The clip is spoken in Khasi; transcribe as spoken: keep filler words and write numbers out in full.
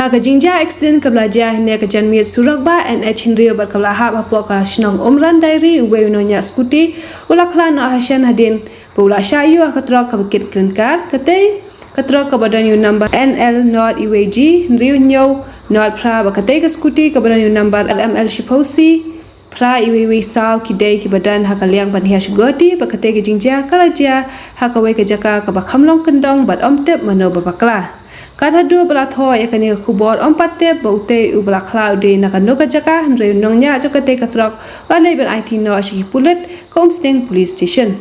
Ha ka jingjia aksiden kaba la jia hynne ka janmiet surok bah N H hynriew bad kaba la hap hapoh ka shnong Umran Diary, uwei u nongñiah skuti u la khlad noh ha shen hadien ba u la shah ïuh ha ka trok kaba kit kren kar. Katei ka trok kaba don ïa u nambar N L nod iwei G hynriew hynñiew nod phra bad katei ka skuti kaba don ïa u nambar M L shiphew C phra iwei iwei saw ki dei kiba don ha ka liang ban hiar sha Guwahati bad katei ka jingjia ka la jia ha kawei ka jaka kaba kham long kyndong bad ym tip mano ba bakla. Kat haduh ba la thoh ïa kane ka khubor ym pat tip ba utei uba la khlad u dei na kano ka jaka, hynrei u nongñiah jong katei ka trok u la leit ban aiti noh sha ki pulit ka Umsning Police Station.